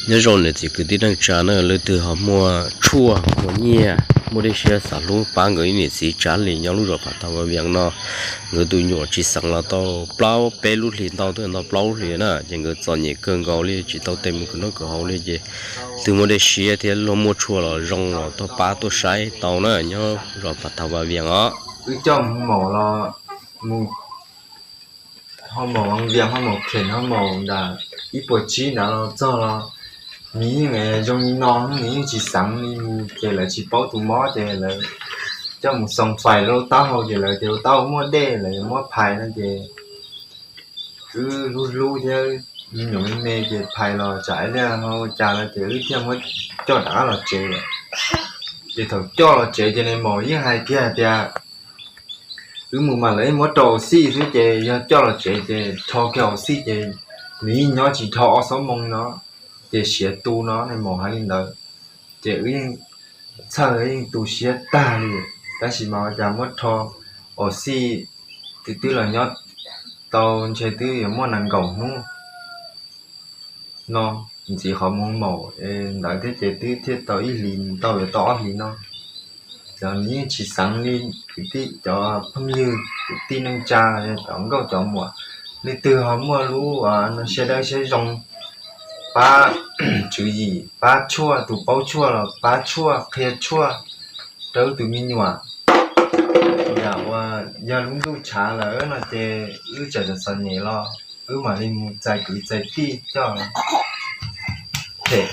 Nyob zoo niam txiv kwv tij neej tsa na, leej twg ho muaj tshuaj muaj nyiaj muaj dej siab xav hlub pab nkawd ib niam txiv Tsav Lis nyob lub zos Phav Thav Vaj Vias no, nkawd tus nyuam tsis xeev los tau plaub peb lub hlis ntau, twb ntau plaub lub hlis na, ces nkawd txom nyem kawg nkaus li tsis tau tes mus khwv noj khwv haus li ces twb muaj dej siab thiab luag muaj tshuaj los zoo los tuaj pab tuaj saib tau na nyob zos Phav Thav Vaj Vias os. Wb coj mus maum los mus ho maum Vaj Vias ho maum Kheem ho maum nram ib puas tsib nrad los txog los nws yeej zoo li no, nws yeej tsis xeev li mus ces lawv tsis paub tus mob ces lawv coj mus xoo fais rau taub hau ces lawv tias taub hau muaj dej lawv muab phais no ces wb hlub hlub thiab me nyuam me me ces phais los tsam ib pliag ho ua cas no ces wb thiaj muab coj rov qab los tsev lawm. Ces thaum coj los tsev ces nws maum yeej hais kiag hais tias wb mus mas lawv yeej muab rau au xij xwb ces yog coj los tsev ces rho kiag au xij ces nws yeej nyob tsis dhau ob xob moo no ces siav tu no, nws maum hais li ntawd. Ces wb yeej txhawj yeej tu siab tag li, tab sis mas ua cas muab rho au xij twb twb los nyob tau ntshe twb yuav muaj nees nkaum hnub no ntxiv qhov mus maum ntawd thiab ces twb thiaj tau ib hlis mus tau yuav tau ob hlis no. Cov nws yeej tsis xeev li kwv tij cov phooj ywg kwv tij neej tsa, cov nkauj cov muam, leej twg ho muaj lub siab dawb siab zoo pab tswv yim, pab tshuaj, tus paub tshuaj los pab tshuaj qhia tshuaj rau wb tus me nyuam. Yam uas yog lub ntuj tshav lawm no ces wb tseem txom txom nyem los wb mam li mus txais kwv txais tij coj them.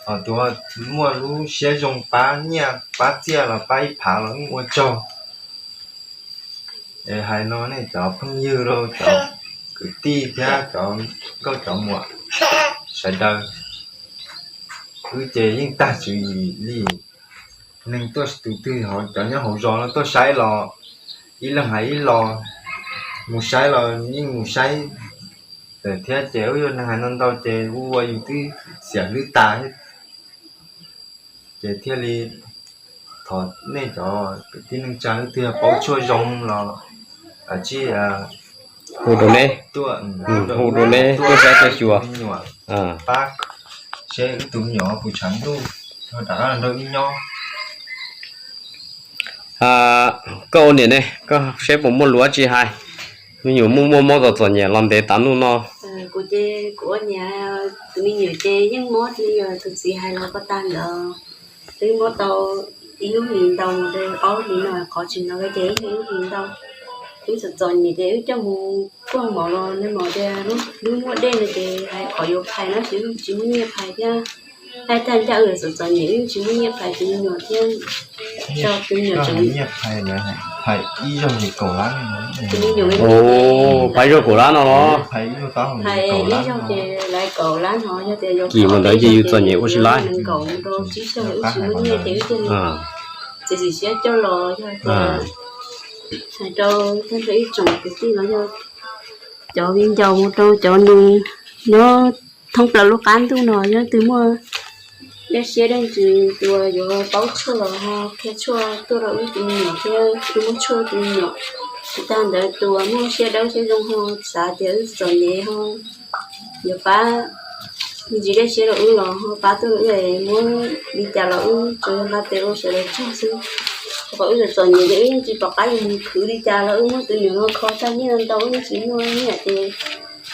Ho tus muaj lub siab zoo pab nyiaj pab txiaj los pab ib phav los yeej ua tsaug. Es hais no nej cov phooj ywg rau cov kwv tij thiab cov nkauj cov muam sawv daws, wb ces yeej tag tswv yim li. Neeg tuaj tus twg ho cov nyob hauv zos no tuaj saib los ib leeg hais ib los, mus saib los yeej mus saib thiab ces wb yog neeg hais ntau ntau ces ua ua yus twb xiam hlwb tas thiab. Ces thiaj li thov nej cov kwv tij neej tsa leej twg paub tshuaj zoo los tsij hu rau neb, hu rau neb tuaj saib tuaj xyuas, pab seb wb tus me nyuam puas tshav ntuj rov qab nrog wb nyob. Koj ua niam ne, koj seb puas muaj lus dab tsi hais, me nyuam muaj muaj mob txom txom nyem los ntev tav ntuj no. Kuv ces kuv ua niam, tus me nyuam ces yeej mob li tus txiv hais los ko tag ntawd, twb mob tau ib lub hlis ntau mus rau ob lub hlis no, qhov tsis ntau ces ib lub hlis ntau. Wb txom txom nyem ces wb coj mus kuaj mov los nws mam tias lub muaj dej no ces hais qhov yuav phais no ces wb tsis muaj nyiaj phais thiab. Hais tag ncaj wb txom txom nyem wb tsis muaj nyiaj phais tus me nyuam thiab. Tso tus me nyuam tseem, tus me nyuam phais zaug kaum lab no los, phais ib zaug ces lawv kaum lab no yog tias yuav kis mus ntawd ces yus txom nyem ua si lab. Nees nkaum rau tsib caug wb tsis muaj nyiaj ces wb thiaj li txiav txim siab coj los. Yog tias hais rau tag nrho ib tsoom kwv tij los yog cov viv ncaus mus rau cov nws nyob thoob plaws lub qab ntuj no, yog leej twg muaj dej siab dej ntsws tus uas yuav paub tshuaj los ho qhia tshuaj tuaj rau wb tus me nyuam thiab tus muaj tshuaj tus me nyuam. Tsis tag ntawd tus uas muaj siab dawb siab zoo ho xav tias wb txom nyem ho yuav pab me ntsis dej siab rau wb los ho pab tuaj rau wb, muab li cas los wb tsuas yog nqa tes ua sawv daws tsaug xwb. Rau qhov wb txom txom nyem ces wb yeej tsis pom qab yuav mus khwv li cas los wb muab tus me nyuam no kho tag nyiaj ntau wb yeej tsis muaj nyiaj ces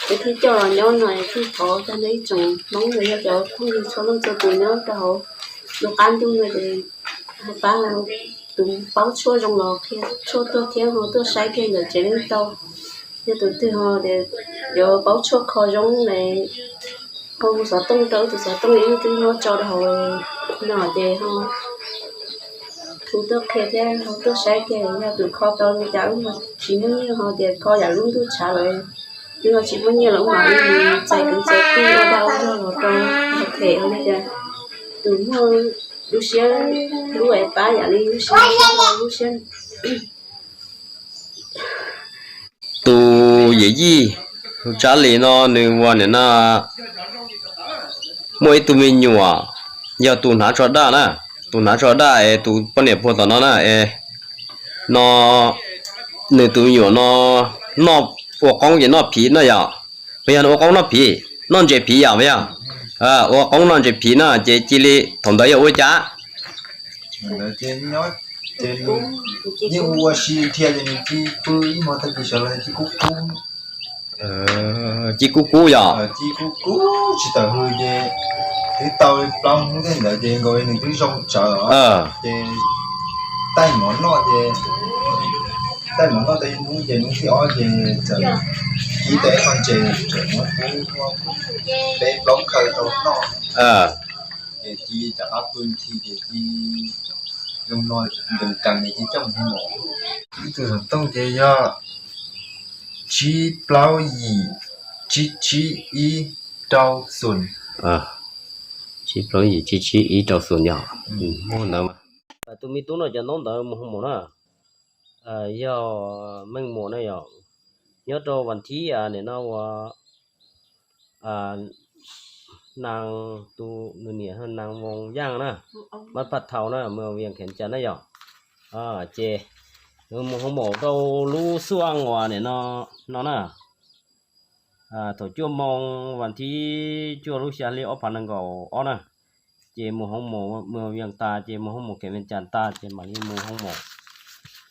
wb thiaj coj los nyob no thiaj thov tag nrho ib tsoom Hmoob los yog cov phooj ywg txhua leej txhua tus nyob rau hauv lub qab ntuj no ces ho pab tus paub tshuaj zoo los qhia tshuaj tuaj thiab ho tuaj saib kiag ntawm tsev neeg tau. Yog tus twg ho tias yuav paub tshuaj kho zoo ne, ho hu xov tooj rau wb tus xov tooj wb twb muab tso rau hauv no ces ho hu tuaj qhia thiab ho tuaj saib kiag. Yog tus kho tau li cas wb ho tsis muaj nyiaj ho tias kho yam lub ntuj tshav lawm, wb ho tsis muaj nyiaj los wb mam li txais kwv txais tij ua dag ua zog los rau ho them ho li cas. Tus muaj lub siab hlub es pab yam li lub siab, lub siab. Tus yawm yij Tsab Lis no nws ua niam no muaj ib tug me nyuam, yog tus hnav tsho daj na, tus hnav tsho daj es tus poj niam puag tom no na es no, nws tus me nyuam no noj ua qoob ces noj phiv no yom, puas yog nws ua qoob noj phiv, noj ntses phiv yom puas yog? Ua qoob noj ntses phiv no ces cia li thaum ntawd yog ua cas? Ntawd ces nyob ces nws yeej ua si dhia ces nws cia pw ib hmo tag kis sawv los cia kub kub. Cia kub kub yom? Cia kub kub tsis tawm hws ces twb tau plaub hnub tej ntawd ces nkaus nws twb zoo tsawv os. Ces taij mov noj ces, taij mov noj tau ib hnub ces hnub thib ob ces txawm kib tau ib qho ntses tseem muab kub peb plaub khaw rau noj. Ces cia rov qab pw nthi ces cia zoo no nkees nkees ces cia coj mus hu mos. Ib tug xov tooj ces yog tsib plaub yim tsib tsib ib rau xoom. Tsib plaub yim tsib tsib ib rau xoom yog muaj ntawd mas. Tus me tub no cov ntaub ntawv mus hu mos na, yog Meej Muas na yom, nyob rau vas thib nim no ua Nag, tus nws niam Nag Voos Yaj na, mab Phaj Thau na, mus Vias Khev Cas na yom. Ces nws mus hu mos rau lub xuaj uas nim no no na, thaum cuaj moos vas thib cuaj lub xya hli ob phav nees nkaum ob na, ces mus hu mos mus Vias tas ces mus hu mos Khev Vias Cas tas ces mam li mus hu mos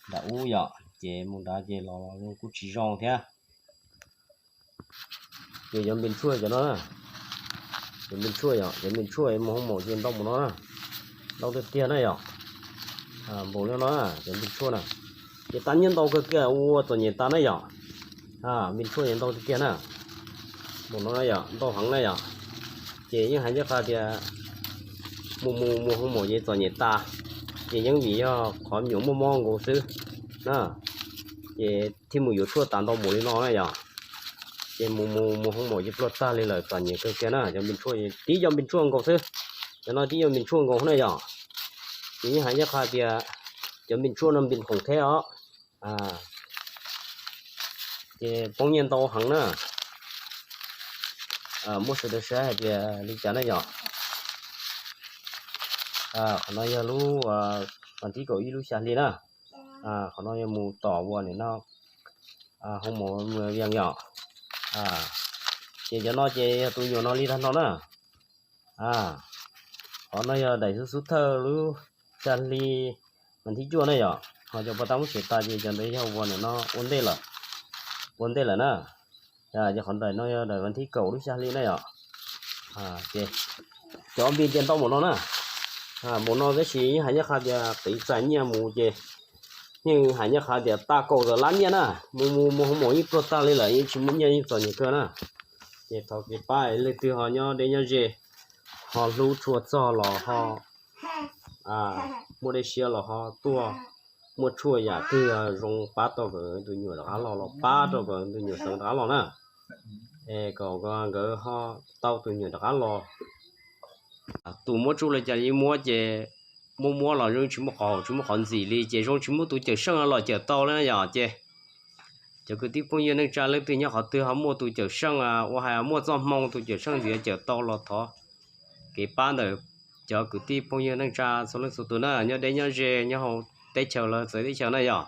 nram ub yom, ces mus nrad ces los kuj tsis zoo thiab. Ces cov npis tshuaj cov no, cov npis tshuaj yom, cov npis tshuaj mus hu mos ces ntau mus no na, ntau tiag tiag na yom. Npaum li no cov npis tshuaj na, ces tas nyiaj ntau kawg kiag ua txom nyem tas na yom. Npis tshuaj ces ntau tiag tiag na, npaum no na yom, ntau heev na yom. Ces yeej hais ncaj qha tias mus mus mus hu mos ces txom nyem tas, ces yeej vim yog qhov me nyuam muaj mob nkaus xwb na, ces thiaj mus yuav tshuaj tas ntau npaum li no na yom. Ces mus mus mus hu mos ces pluag tag li lawm, txom nyem kawg kiag na, cov npis tshuaj tib co npis tshuaj nkaus xwb, cov no tib co npis tshuaj nkaus na yom. Ces yeej hais ncaj qha tias cov npis tshuaj no npis khoom thiab os. Ces poob nyiaj ntau heev na. Muaj sawv daws saib hais tias li cas na yom. Qhov no yog lub vas thib kaum ib lub xya hli na. Qhov no yog mus tom uas nim no hu mos Vias yom. Ces cov no ces yog tus nyuam no li tag no na. Qhov no yog daim xub xub thawj lub xya hli vas thib cuaj na yom. Ho cov puas tas muab xyuas tas ces cov ntawd yog uas nim no ua ntej lawm, ua ntej lawm na. Ces qhov daim no yog daim vas thib kaum lub xya hli na yom. Ces cov npis ces ntau npaum no na, npaum no tab sis yeej hais ncaj qha tias qiv txais nyiaj mus ces yeej hais ncaj qha tias tag kaum tawm lab nyiaj na, mus mus mus hu mos yeej pluag tag li lawm, yeej tsis muaj nyiaj yeej txom nyem kawg na. Ces thov kev pab leej twg ho nyob deb nyob ze, ho hlub tshua txog los ho muaj dej siab los ho tuaj, muaj tshuaj yam twg zoo pab tau kom tus nyuam rov qab los los pab rau kom tus nyuam sawv rov qab los na. Es kom nkawd ho tau tus nyuam rov qab los. Tus muab tsuj li cas li muab ces muab muab los zoo tsis muaj qhov haum tsis muaj qhov ntxim li ces zoo tsis muaj tus cawm seej los cawm tau li na yom. Ces cov kwv tij phooj ywg neej tsa leej twg nyob qhov twg ho muaj tus cawm seej ua hais muaj txoj hmoo tus cawm seej ntxim cawm tau los thov kev pab ntawm cov kwv tij phooj ywg neej tsa txhua leej txhua tus na, nyob deb nyob ze nyob hauv teb chaws los txawv teb chaws na yom.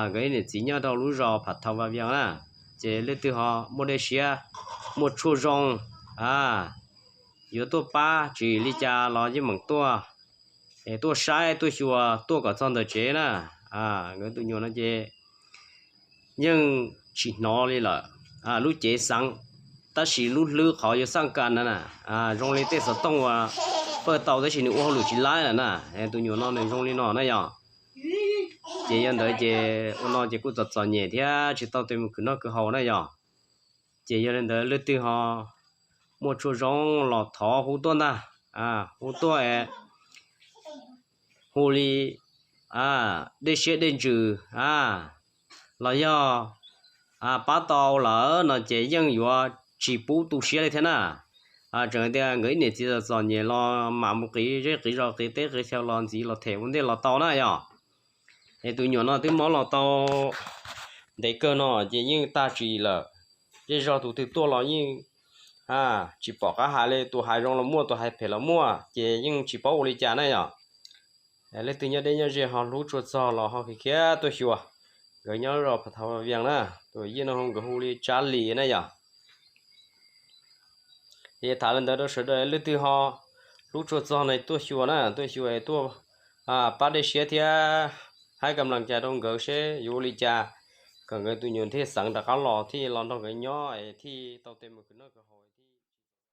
Nkawd ib niam txiv nyob rau lub zos Phav Thau Vaj Vias na, ces leej twg ho muaj dej siab, muaj tshuaj zoo, yuav tuaj pab tsis li cas los yeej meem tuaj, es tuaj saib tuaj xyuas tuaj kom txog ntawm tsev na. Nkawd tus nyuam no ces yeej tsis hnov li lawm, lub cev xeev, tab sis lub hlwb qhov yuav xaj kas na, zoo li tej xov tooj uas pawj tau tab sis nws ua hauj lwm tsis laib lawm na. Tus nyuam no nws zoo li no na yom. Ces yog ntawd ces ua no ces kuj txom txom nyem thiab tsis tau tes mus khwv noj khwv haus na yom. Ces yog li ntawd leej twg ho muaj tshuaj zoo los thov hu tuaj ntag, hu tuaj hu li dej siab dej ntsws los yog pab tau lawm no ces yeej yuav tsis pub tu siab li thiab na. Tseem tias nkawd ib niam txiv txom txom nyem los mam mus qiv zej qiv zos qiv teb qiv chaw los ntxiv los them ua ntej los tau na yom. Es tus nyuam no twb mob los tau ntev kawg no ces yeej tag tsis lawm. Zej zog tus twg tuaj los yeej tsis pom qab hais li, tus hais zoo los muaj, tus hais phem los muaj, ces yeej tsis paub ua li cas na yom. Leej twg nyob deb nyob ze ho hlub tshua txog los ho khiav khiav tuaj xyuas. Nkawd nyob zos Phav Thau Vaj Vias na, tus yij no nkawd hu li Tsab Lis na yom. Ces tham li ntawd rau sawv daws, leej twg ho hlub tshua txog no tuaj xyuas na, tuaj xyuas tuaj pab dej siab thiab hais kam laj cai rau nkawd seb yuav ua li cas kom nkawd tus nyuam thiaj xeev rov qab los thiaj los nrog nkawd nyob es thiaj tau tej mus kwv noj kwv